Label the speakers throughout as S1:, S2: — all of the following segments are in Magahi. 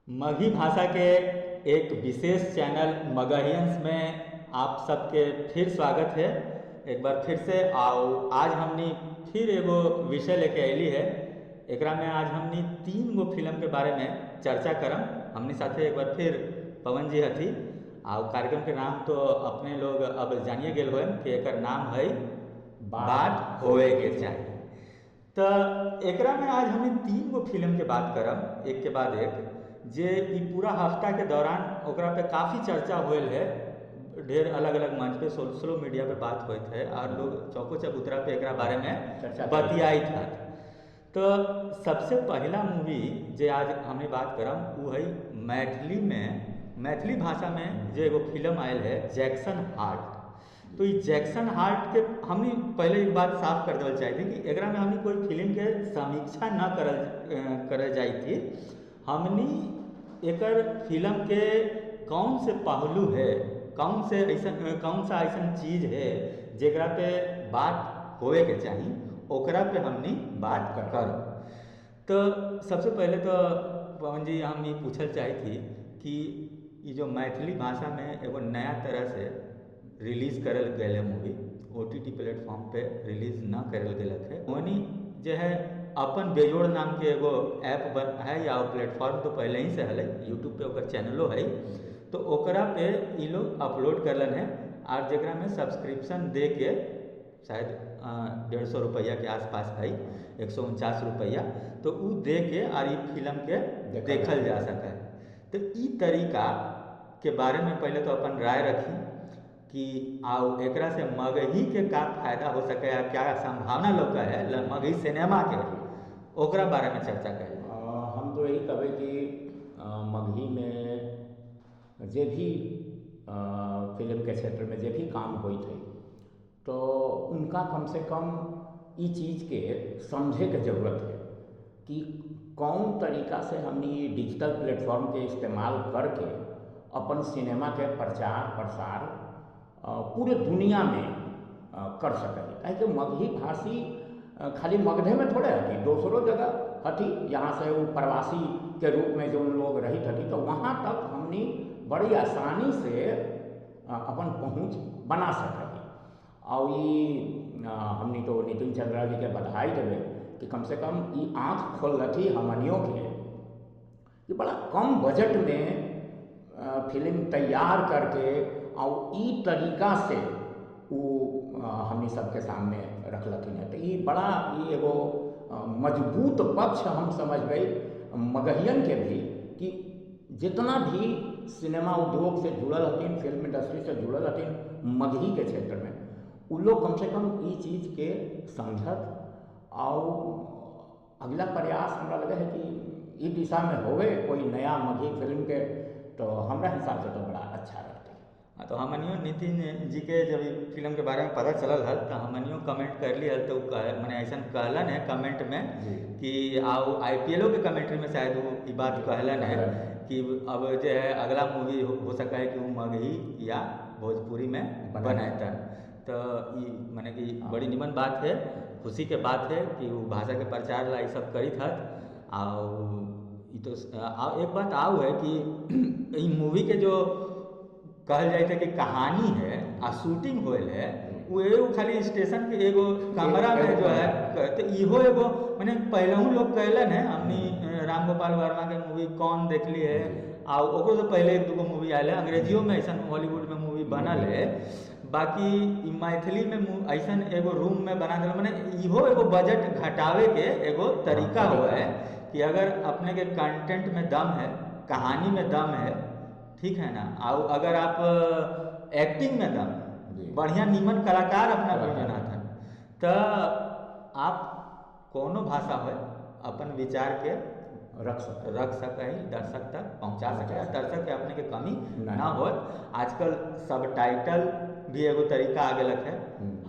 S1: मगही भाषा के एक विशेष चैनल मगहियंस में आप सबके फिर स्वागत है एक बार फिर से। आओ आज हमनी फिर एगो विषय लेके अयली है। एकरा में आज हमनी 3 गो फिल्म के बारे में चर्चा करम। हमनी साथे एक बार फिर पवन जी हथी। आओ कार्यक्रम के नाम तो अपने लोग अब जानिए गेल होए कि एकर नाम है बात होए के चाही। तो एकरा में आज हमनी 3 गो फिल्म के बात करम एक के बाद एक, जे ई पूरा हफ्ता के दौरान ओकरा पे काफ़ी चर्चा होल है। ढेर अलग अलग मंच पे सोशल मीडिया पे बात होत है और लोग चौको चबूतरा पे एकरा बारे में चर्चा बतियाइत हत। तो सबसे पहला मूवी जे आज हमने बात करम वो है मैथिली में, मैथिली भाषा में जो एगो फिल्म आयल है जैक्सन हार्ट। तो ये जैक्सन हार्ट के हमने पहले एक बात साफ कर देवल चाहिए कि एकरा में हमने कोई फिल्म के समीक्षा न करल जाई थी। हमनी एकर फिल्म के कौन से पहलू है, कौन से ऐसा कौन सा ऐसा चीज़ है जेकरा पे बात होए के चाही, ओकरा पे हमनी बात कर। तो सबसे पहले तो पवन जी हम ये पूछल चाही थी कि ये जो मैथिली भाषा में एगो नया तरह से रिलीज़ करल गए मूवी OTT platform पे रिलीज़ न करल गए है, वहीं जो है अपन बेजोड़ नाम के एगो ऐप है या प्लेटफॉर्म तो पहले ही से है, यूट्यूब पे ओकर चैनलो है, तो ओकरा पे ये लोग अपलोड करलन है और जकरा में सब्सक्रिप्शन दे के शायद 150 रुपया के आसपास है, 149 रुपया, तो वो दे के और ये फिल्म के देखल जा सके। तो ई तरीका के बारे में पहले तो अपन राय रखी कि आओ एकरा से मगही के का फायदा हो सके या क्या संभावना लोग है मगही सिनेमा के, ओकरा बारे में चर्चा करें।
S2: हम तो यही कहे कि मगही में जे भी फिल्म के क्षेत्र में जे भी काम होते है तो उनका कम से कम ई चीज़ के समझे के जरूरत है कि कौन तरीका से हमने डिजिटल प्लेटफॉर्म के इस्तेमाल करके अपन सिनेमा के प्रचार प्रसार पूरे दुनिया में कर सके। काहे कि मगही भाषी खाली मगधे में थोड़े हती, दूसरों जगह हती, यहाँ से वो प्रवासी के रूप में जो उन लोग रही हती, तो वहाँ तक हमने बड़ी आसानी से अपन पहुँच बना सके। और ये हमने तो नितिन चंद्रा जी के बधाई देवे कि कम से कम ये आँख खोल रही हमनियों के कि बड़ा कम बजट में फिल्म तैयार करके और ई तरीका से वो हमने सबके सामने रखलथिन है। तो ये बड़ा ये एगो मजबूत पक्ष हम समझ गए मगहियन के भी कि जितना भी सिनेमा उद्योग से जुड़ल हथिन, फिल्म इंडस्ट्री से जुड़ल हथिन मगही के क्षेत्र में, उन लोग कम से कम ई चीज़ के समझत और अगला प्रयास हमरा लगे है कि ई दिशा में होवे कोई नया मगही फिल्म के, तो हमरा हिसाब से तो बड़ा अच्छा रहता।
S1: तो हमनियो नितिन जी के जब फिल्म के बारे में पता चलल हल तो हमनियो कमेंट कर ली हल, तो मैंने ऐसा कहलन है कमेंट में कि आओ IPL के कमेंट्री में शायद वो ये बात कहलन है कि अब जो है अगला मूवी हो सका है कि वो मगही या भोजपुरी में बनाता। तो ये माने कि बड़ी निमन बात है, खुशी के बात है कि वो भाषा के प्रचार ला ये सब करी हत। और ये तो एक बात आओ है कि ई मूवी के जो कहल जाए कि कहानी है आ शूटिंग होल है वो एगो खाली स्टेशन के एगो कमरा में जो है, तो इहो एगो मैंने पहले लोग कहलन है। हमनी राम गोपाल वर्मा के मूवी कौन देखली है आ ओकरो से पहले 1-2 गो मूवी आयल है, अंग्रेजियों में ऐसा हॉलीवुड में मूवी बनल है, बाकी मैथिली में ऐसा एगो रूम में बना दिल, मैंने इहो एगो बजट घटावे के एगो तरीका हुआ है कि अगर अपने के कंटेंट में दम है, कहानी में दम है, ठीक है ना, और अगर आप एक्टिंग में दम बढ़िया नीमन कलाकार अपना बनाता तो आप कोनो भाषा हो अपन विचार के रख सके, दर्शक तक पहुंचा सके, दर्शक के अपने के कमी ना हो। आजकल सबटाइटल भी एगो तरीका आ गया है।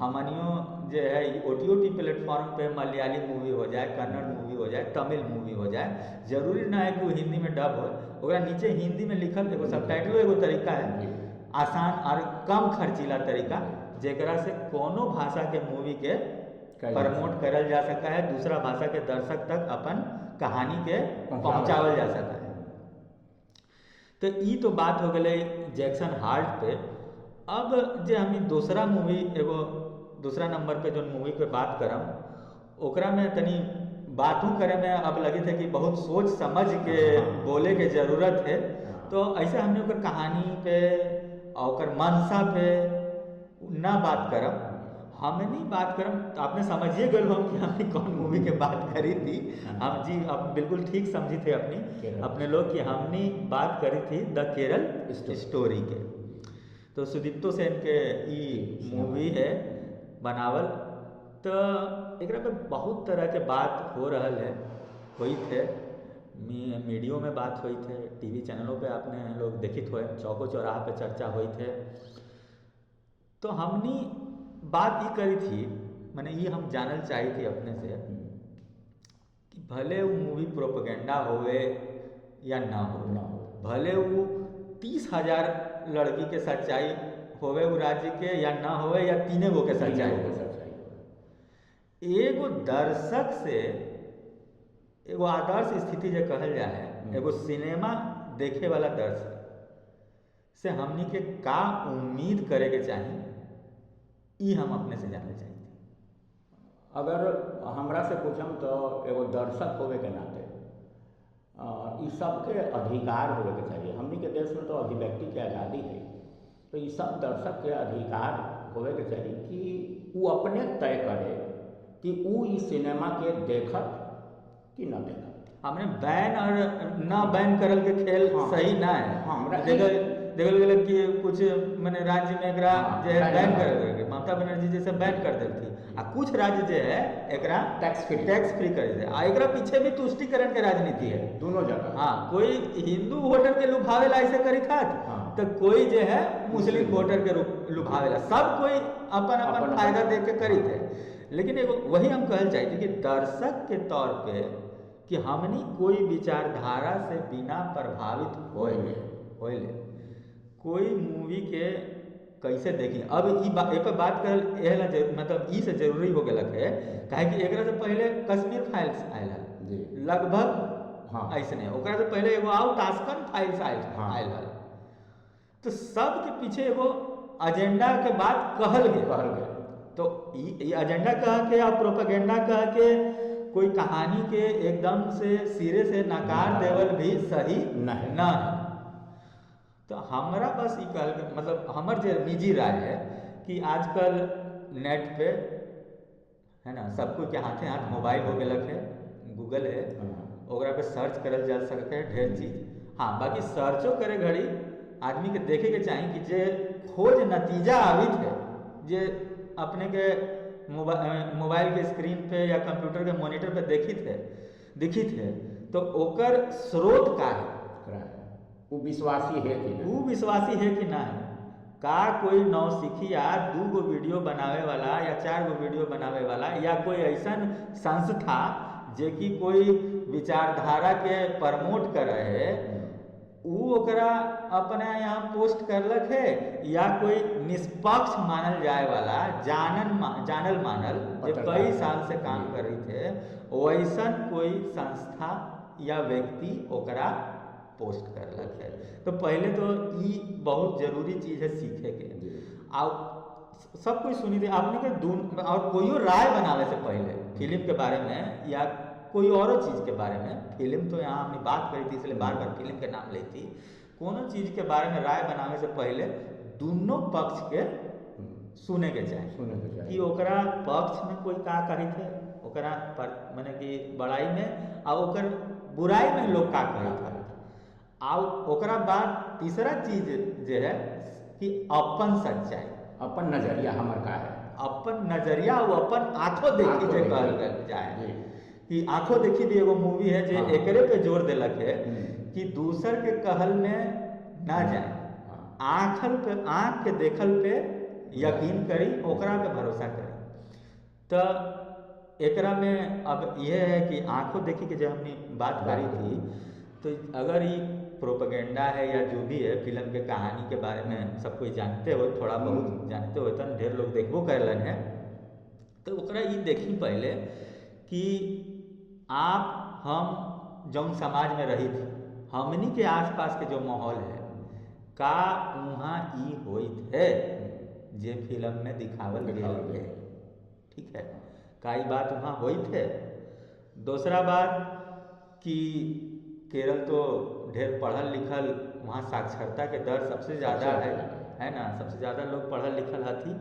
S1: हमनियो जो है OTT platform पे मलयाली मूवी हो जाए, कन्नड़ मूवी हो जाए, तमिल मूवी हो जाए, जरूरी ना है कि वो हिंदी में डब हो, ओकरा नीचे हिंदी में लिखल एगो सबटाइटलो एगो तरीका है, आसान और कम खर्चीला तरीका जेकरा से कोनो भाषा के मूवी के प्रमोट करल जा सका है, दूसरा भाषा के दर्शक तक अपन कहानी के पहुँचावल जा सका है। तो ई तो बात हो गेलै जैक्सन हार्ट पे। अब जे हमनी दोसरा मूवी एगो दूसरा नंबर पे जो मूवी पे बात करम ओकरा में तनी बातों करे में अब लगी थे कि बहुत सोच समझ के बोले के जरूरत है। तो ऐसे हमने ओकर कहानी पे और ओकर मनसा पे ना बात करम, हमनी बात करम तो आपने समझिए गए हम कि हमने कौन मूवी के बात करी थी। हम जी आप बिल्कुल ठीक समझी थे अपनी अपने लोग कि हमने बात करी थी the Kerala story के। तो सुदीप्तो सेन के ई मूवी है बनावल। तो एकरा पे बहुत तरह के बात हो रहा है, हुई थे मीडियो में बात हुई थे, टीवी चैनलों पे आपने लोग देखित हुए, चौको चौराहा पे चर्चा हुई थे। तो हमनी बात ये करी थी, मैंने ये हम जानल चाही थी अपने से कि भले वो मूवी प्रोपेगेंडा होवे या ना हो, भले वो 30,000 लड़की के सच्चाई होवे वो राज्य के या ना होवे या 3 गो के सच्चाई, एगो दर्शक से एगो आदर्श स्थिति जो कहल जाए है, एगो सिनेमा देखे वाला दर्शक से हमनी के का उम्मीद करे के चाही, ई हम अपने से जानना चाहिए।
S2: अगर हमरा से पूछम तो एगो दर्शक होवे के नाते ई सबके अधिकार होवे के चाहिए। हमनी के देश में तो अभिव्यक्ति के आज़ादी है, तो ई सब दर्शक के अधिकार होवे के चाहिए कि वो अपने तय करे कि वो इस सिनेमा के देखत कि न देखत।
S1: हमने बैन और ना बैन करल के खेल सही ना है। हाँ, देखल गेल कि कुछ माने राज्य में एकरा जे है बैन कर देलकै, ममता बनर्जी जैसे बैन कर देलथी, आ कुछ राज्य जे है एकरा टैक्स फ्री कर दे। आ एकरा पीछे भी तुष्टिकरण के राजनीति है
S2: दोनों जगह।
S1: हाँ, कोई हिंदू वोटर के लुभावेला ऐसे करी था, तो कोई जे है मुस्लिम वोटर के लुभावेला, सब कोई अपन अपन फायदा देख के करी थे। लेकिन एगो वही हम कहल चाहिए कि दर्शक के तौर पे कि हमनी कोई विचारधारा से बिना प्रभावित होए कोई मूवी के कैसे देखी। अब ई पर बात करल एहला मतलब ई से जरूरी हो गेलक है, काहे कि एकरा से पहले कश्मीर फाइल्स आयल हल लगभग। हाँ, ऐसे नहीं, ओकरा से पहले एगो आउ ताशकंद फाइल्स आयल हल। तो सबके पीछे एगो एजेंडा के बात कहल गेल। तो ई एजेंडा कह के या प्रोपेगेंडा कह के कोई कहानी के एकदम से सिरे से नकार देवल भी सही ना है। तो हमारा बस ये कहल मतलब हमर जो निजी राय है कि आजकल नेट पे है ना सब कोई के हाथे हाथ मोबाइल हो गया है, गूगल है, ओकरा पे सर्च करल जा सके है ढेर चीज। हाँ, बाकी सर्चो करे घड़ी आदमी के देखे के चाही कि जे खोज नतीजा आवित है, जे अपने के मोबाइल के स्क्रीन पे या कंप्यूटर के मॉनिटर पे दिखित है, तो ओकर स्रोत का है,
S2: वो विश्वासी है कि
S1: वो विश्वासी है कि ना है। का कोई नौसिखिया 2 गो वीडियो बनावे वाला या 4 गो वीडियो बनावे वाला या कोई ऐसा संस्था जे कि कोई विचारधारा के प्रमोट करे है वो ओकरा अपने यहाँ पोस्ट करलक है, या कोई निष्पक्ष मानल जाए वाला जानल मानल जो कई साल से काम कर रही थे वैसन कोई संस्था या व्यक्ति ओकरा पोस्ट करलक है। तो पहले तो ई बहुत जरूरी चीज़ है सीखे के। और सब कोई सुनी थे आपने के और कोई राय बनावे से पहले फिल्म के बारे में या कोई और चीज़ के बारे में, फिल्म तो यहाँ हमने बात करी थी इसलिए बार बार फिल्म के नाम लेती, कोनो चीज़ के बारे में राय बनावे से पहले दोनों पक्ष के सुने के चाहिए कि ओकरा पक्ष में कोई का कही थे, ओकरा पर माने कि बड़ाई में और ओकर बुराई में लोग का कही थे। और ओकरा बाद तीसरा चीज जे है कि अपन सच्चाई,
S2: अपन नजरिया हमर का है,
S1: अपन नजरिया और अपन आंखों देखी जे कहल जाए कि आंखों देखी भी एगो मूवी है जे एकरे पे जोर देलक है कि दूसर के कहल में ना जाए, आँखल पे आँख के देखल पे यकीन करी, ओकरा पे भरोसा करी। तो एकरा में अब यह है कि आंखों देखी के जब हमने बात करी थी तो अगर ये प्रोपेगेंडा है या जो भी है फिल्म के कहानी के बारे में सब कोई जानते हो, थोड़ा बहुत जानते हो तो ढेर लोग देखबो करलन है, तो ओकरा ये देखी पहले कि आप हम जौन समाज में रही थी, हमनी के आसपास के जो माहौल है का वहाँ ई होइत है जे फिल्म में दिखावल गेल है, ठीक है, का ई बात वहाँ होइत है। दूसरा बात कि केरल तो ढेर पढ़ल लिखल, वहाँ साक्षरता के दर सबसे ज़्यादा है ना, सबसे ज़्यादा लोग पढ़ल लिखल हथी।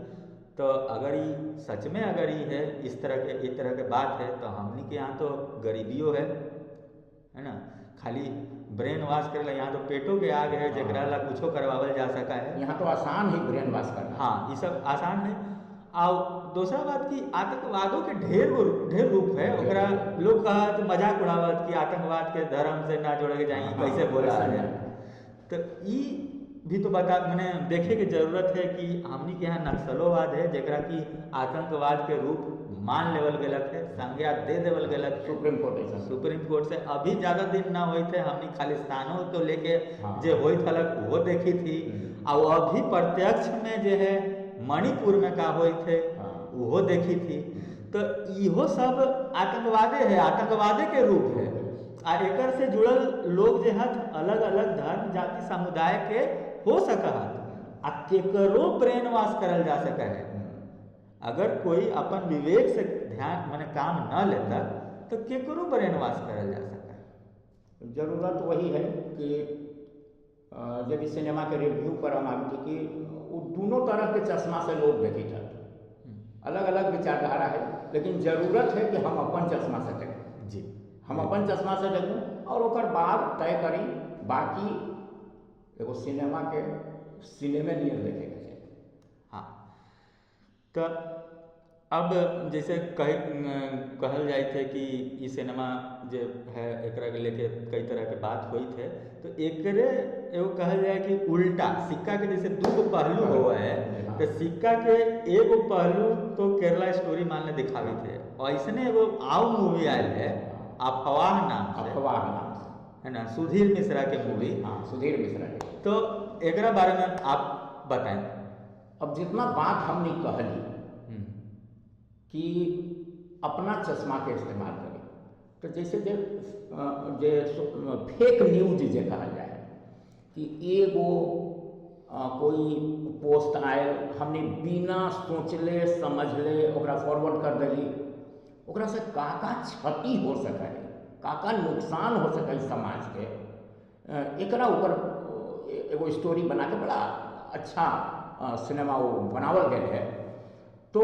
S1: तो अगर ये सच में अगर ये है इस तरह के बात है तो हमनी के यहाँ तो गरीबियों है ना, खाली ब्रेन वॉश करेला यहाँ तो पेटों के आग है जकरा ला कुछो करवावल जा सका है,
S2: यहाँ तो आसान है ब्रेन वॉश करना,
S1: हाँ ये सब आसान है। और दूसरा बात कि आतंकवादों के ढेर रूप है, ओकरा लोग कहत मजाक उड़ावत कि आतंकवाद के धर्म से ना जोड़े के जाएंगे, कैसे बोला है। तो ये भी तो बता मैंने देखे के जरूरत है कि हमनी के यहाँ नक्सलोवाद है जकरा कि आतंकवाद के रूप मान लेवल गलत है, संज्ञा दे देवल गलत है सुप्रीम कोर्ट से। अभी ज़्यादा दिन ना हुए थे हमनी खालिस्तानों को लेके
S2: हाँ।
S1: जे होइत हलक वो देखी थी, और अभी प्रत्यक्ष में जे है मणिपुर में का होइत है वो देखी थी। तो इहो सब आतंकवादे है, आतंकवादे के रूप है। आ एकर से जुड़ल लोग जे हथ अलग अलग धर्म जाति समुदाय के हो सका हथ, आ केकरो ब्रेन वॉश करल जा सका है। अगर कोई अपन विवेक से ध्यान माने काम न लेता तो केकरो ब्रेन वॉश करल जा सका है।
S2: जरूरत वही है कि जब इस सिनेमा के रिव्यू पर हम आते कि वो दोनों तरह के चश्मा से लोग देखी जाते, अलग अलग विचारधारा है, लेकिन जरूरत है कि हम अपन चश्मा से देखें
S1: जी,
S2: हम अपन चश्मा से देखूँ और ओकर बाद तय करी। बाकी एगो सिनेमा के सिनेमे नियर देखे के चाहिए।
S1: हाँ, तो अब जैसे कहल जाए थे कि ई सिनेमा जे है एकरा के लेके कई तरह के बात होई थे, तो एकरे एगो कहल जाए कि उल्टा सिक्का के जैसे दू गो पहलू हुआ है, तो सिक्का के एगो पहलू तो केरला स्टोरी मान ले दिखावी थे, और ऐसने एगो आउ मूवी आयल है अफवाह नाम से,
S2: अफवाह नाम से
S1: है ना, सुधीर मिश्रा के मूवी।
S2: हाँ, सुधीर मिश्रा के।
S1: तो एकरा बारे में आप बताएं।
S2: अब जितना बात हमने कहली कि अपना चश्मा के इस्तेमाल करें, तो जैसे जे जे फेक न्यूज जे कहल जाए कि एगो कोई पोस्ट आयल, हमने बिना सोचले समझले ओकरा फॉरवर्ड कर दिली, ओकरा से का का क्षति हो सके, का का नुकसान हो सके समाज के, एकरा ऊपर एगो स्टोरी बना के बड़ा अच्छा सिनेमा वो बनावल गए है। तो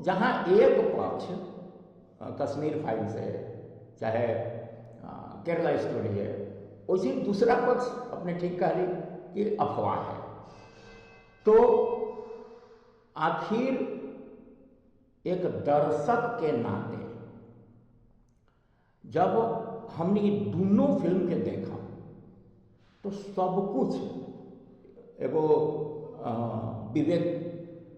S2: जहाँ एक पक्ष कश्मीर फाइल्स है चाहे केरला स्टोरी है, वैसे दूसरा पक्ष अपने ठीक कह ली कि अफवाह है। तो आखिर एक दर्शक के नाते जब हमने ये दोनों फिल्म के देखा तो सब कुछ एगो विवेक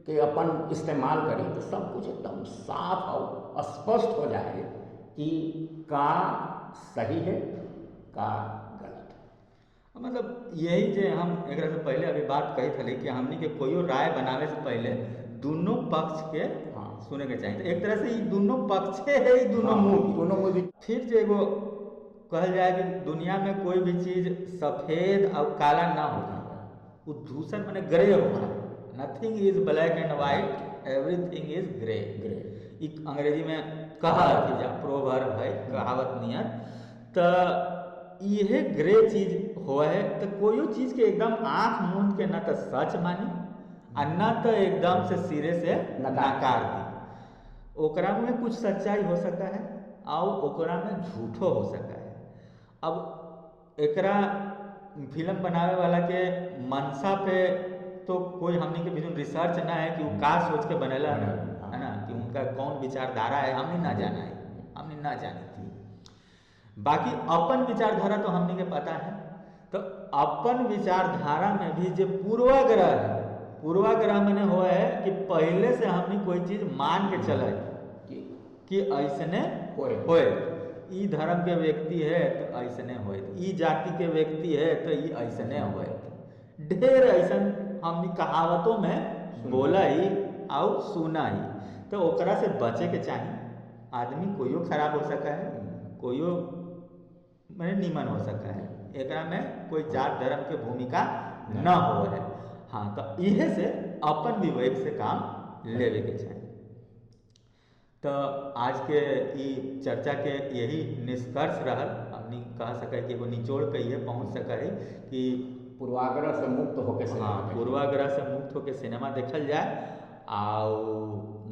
S2: के अपन इस्तेमाल करी तो सब कुछ एकदम साफ और स्पष्ट हो जाए कि का सही है का गलत है।
S1: मतलब यही जे हम एकरा से पहले अभी बात कही थी कि हमनी के कोई राय बनावे से पहले दोनों पक्ष के
S2: हाँ
S1: सुने के चाहिए। तो एक तरह से ये दोनों पक्ष है, ये दोनों मूवी,
S2: दोनों मूवी।
S1: फिर जे एगो कहल जाए कि दुनिया में कोई भी चीज़ सफ़ेद और काला ना होगा, वो धूसर माने ग्रे होगा। Nothing is black and white, everything is grey.
S2: Grey
S1: एक अंग्रेजी में कहा थी जा प्रोवर्ब है, कहावत नियर। तो यह ग्रे चीज हुआ है, तो कोई चीज के एकदम आंख मूंद के ना तो सच मानी और ना तो एकदम से सिरे से नकार दी। ओकरा में कुछ सच्चाई हो सकता है और ओकरा में झूठो हो सकता है। अब एकरा फिल्म बनावे वाला के मनसा पे तो कोई हमने के बीच रिसर्च ना है कि वो का सोच के बनेला है ना, कि उनका कौन विचारधारा है हमने ना जाना है, हमने ना जानी थी। बाकी अपन विचारधारा तो हमने के पता है। तो अपन विचारधारा में भी जो पूर्वाग्रह है, पूर्वाग्रह मैंने हुआ है कि पहले से हमने कोई चीज मान के चला कि ऐसने होए, ई धर्म के व्यक्ति है तो ऐसने होए, ई जाति के व्यक्ति है तो ई ऐसने होए। ढेर ऐसन हमने कहावतों में बोला ही और सुना ही। तो ओकरा से बचे के चाहिए। आदमी कोइयो खराब हो सका है, कोइयो मैंने नीमन हो सका है। एकरा में कोई जात धर्म के भूमिका न हो है। हाँ, तो इहे से अपन विवेक से काम लेवे के चाही। तो आज के ई चर्चा के यही निष्कर्ष रहल। हमनी कह सके कि एगो निचोड़ पे ये पहुँच सके है कि
S2: पूर्वाग्रह से मुक्त होके,
S1: हाँ, पूर्वाग्रह से मुक्त होके सिनेमा देखल जाए। आउ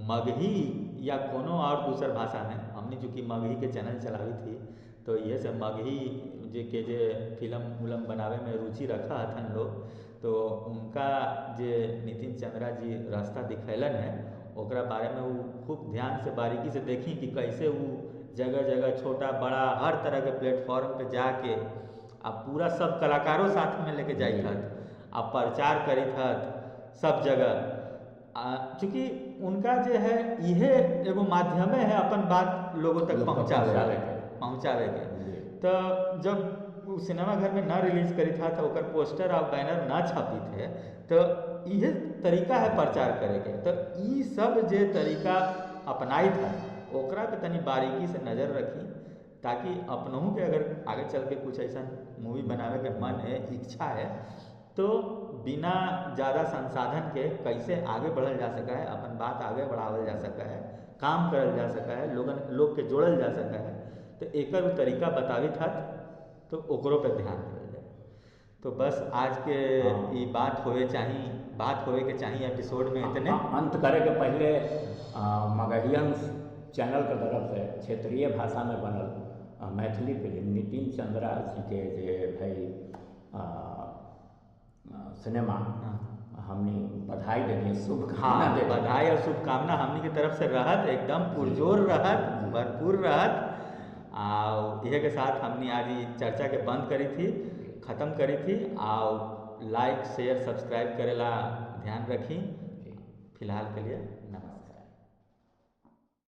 S1: मगही या कोनो और दूसर भाषा में, हमनी चूँकि मगही के चैनल चलावी थी तो ये से मगही जे के जे फिल्म उलम बनावे में रुचि रखा हथन लोग, तो उनका जे नितिन चंद्रा जी रास्ता दिखैलन है ओकरा बारे में वो खूब ध्यान से बारीकी से देखी कि कैसे वो जगह जगह छोटा बड़ा हर तरह के प्लेटफॉर्म पे जाके आ पूरा सब कलाकारों साथ में लेके जाइत हथ आ प्रचार करित हथ सब जगह। चूँकि उनका जे है इहे एगो माध्यमे है अपन बात लोगों तक पहुँचावे के। तो जब वो सिनेमा घर में ना रिलीज करी था तो ओकर पोस्टर और बैनर ना छपी थे, तो इहे तरीका है प्रचार करे के। तो ई सब जे तरीका अपनाई था ओकरा पे तनी बारीकी से नज़र रखी, ताकि अपनों के अगर आगे चल के कुछ ऐसा मूवी बनावे के मन है, इच्छा है, तो बिना ज़्यादा संसाधन के कैसे आगे बढ़ल जा सका है, अपन बात आगे बढ़ावल जा सका है, काम करल जा सका है, लोगन लोग के जोड़ल जा सका है, तो एकर वो तरीका बतावित हत, तो ओकरो पे ध्यान दिया जाए। तो बस आज के ये बात होवे चाही, बात होवे के चाहिए एपिसोड में इतने।
S2: अंत करे के पहले मगहियन चैनल के तरफ से क्षेत्रीय भाषा में बनल मैथिली फिल्म नितिन चंद्रा जी के जे भाई सिनेमा, हमने बधाई देनी, शुभकामना।
S1: हाँ, बधाई और शुभकामना हमनी के तरफ से रहत, एकदम पुरजोर रहत, भरपूर रहत। आ इहे के साथ हमनी आज चर्चा के बंद करी थी, ख़त्म करी थी। आ लाइक शेयर सब्सक्राइब करेला ध्यान रखी। फिलहाल के लिए नमस्कार।